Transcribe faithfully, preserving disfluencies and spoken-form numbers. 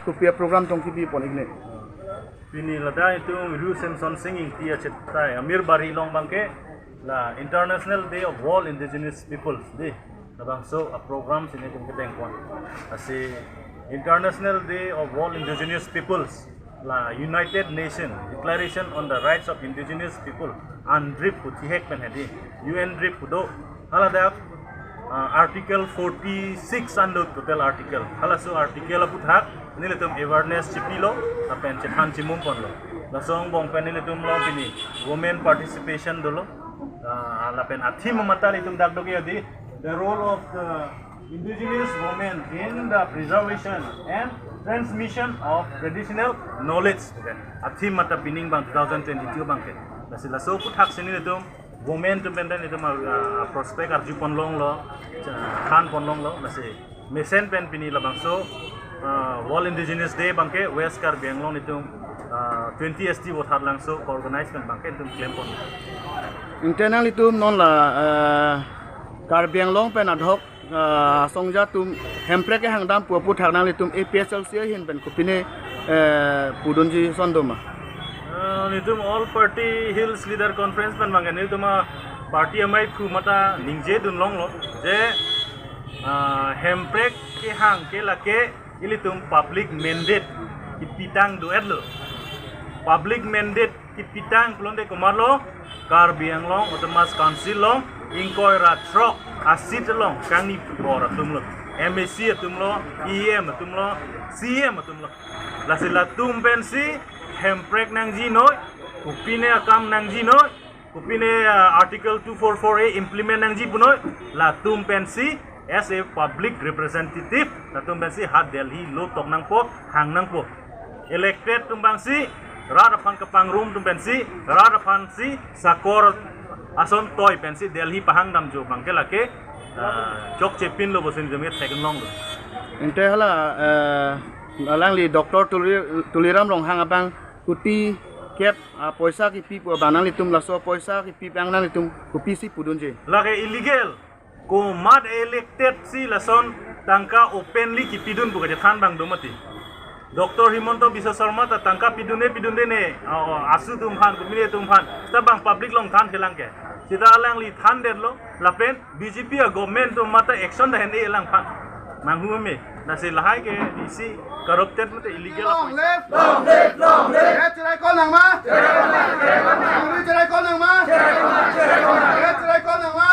Kopi a-program tong kipi pon ikne? Pini ladak itum Ru Semson Sing Ingti achetai Amir Bari along abangke la International Day of All Indigenous Peoples Day. Labangso a-program si nelitum kedeng pon. Lasi International Day of All Indigenous Peoples, la United Nation Declaration on the Rights of Indigenous People, UNDRIP pu thihek pen hedi, U N DRIP pu do. Hala dak, ah, Article forty-six an do, total article. Halaso article aputhak nelitum awareness chipilo, lapen chethan chimum ponlo. Laso angbong pen nelitum along pini women participation dolo. Ah, lapen a-theme matha nelitum dak do ke hedi, the role of the indigenous women in the preservation and transmission of traditional knowledge. A-theme matha pining abang two thousand twenty-two abangke. Lasi laso aputhak si nelitum women atum pen nelitum, ah, prospect arju pon longlo, cha-, than pon longlo, lasi mesen pen pini labangso, ah, World Indigenous Day abangke West Karbi Anglong nelitum, ah, twenty S T Vothatlangso organize pen abangke nelitum klem pon. Ingte nanglitum non la, ah, Karbi Anglong pen adhok, ah, asongja atum hemprek kehang dam pu aputhak nanglitum A P H L C ahin pen kopine, eh, pudunji ason doma? Ah, nelitum All Party Hills Leader Conference pen abangke nelitum a-party amei phu matha ningje dun longlo je, ah, hemprek kehang ke lake ilitum public mandate kipitang do-etlo. Public mandate kipitang pulote komatlo, Karbi Anglong Autonomous Council along ingkoi ra throk a-seat along kangni bor atumlo, M A C atumlo, E M atumlo, C M atumlo. Lasi latum pensi hemprek nangji noi, kopine akam nangji noi, kopine, ah, Article two four four A implement nangji punoi, latum pensi as a public representative, latum pensi ha Delhi lo tok nangpo, hang nangpo. Elected atum abangsi rat aphan kepangrum atum pensi, rat aphansi sakor ason toi pensi Delhi pahang damjo abangke lake, ah, chokche pinlo pusi nelitum thek longlo. Ingte hala, eh, alangli Doctor Tuli-, Tuliram Ronghang abang kuti kep, ah, poisa kipi pu abang nanglitum laso poisa kipi abang nanglitum kopisi pudunji? Lake illegal. Komat elected si lason tangka openly kipidun pu kachethan abang do mati? Doctor Himanta Biswa Sarma ta tangka pidunde pidunde ne, oh, oh, ASU atum aphan, kopine atum aphan. Seta abang public along than kelang ke. Seta alangli thandetlo, lapen B J P a-government atum matha action dah hen-e alangphan. Manghu me, lasi lahai ke isi corrupted mate illegal. Long live! Long live! Long live! Rat cherai kol nangma? Rat cherai kol nangma? Rat cherai kol nangma?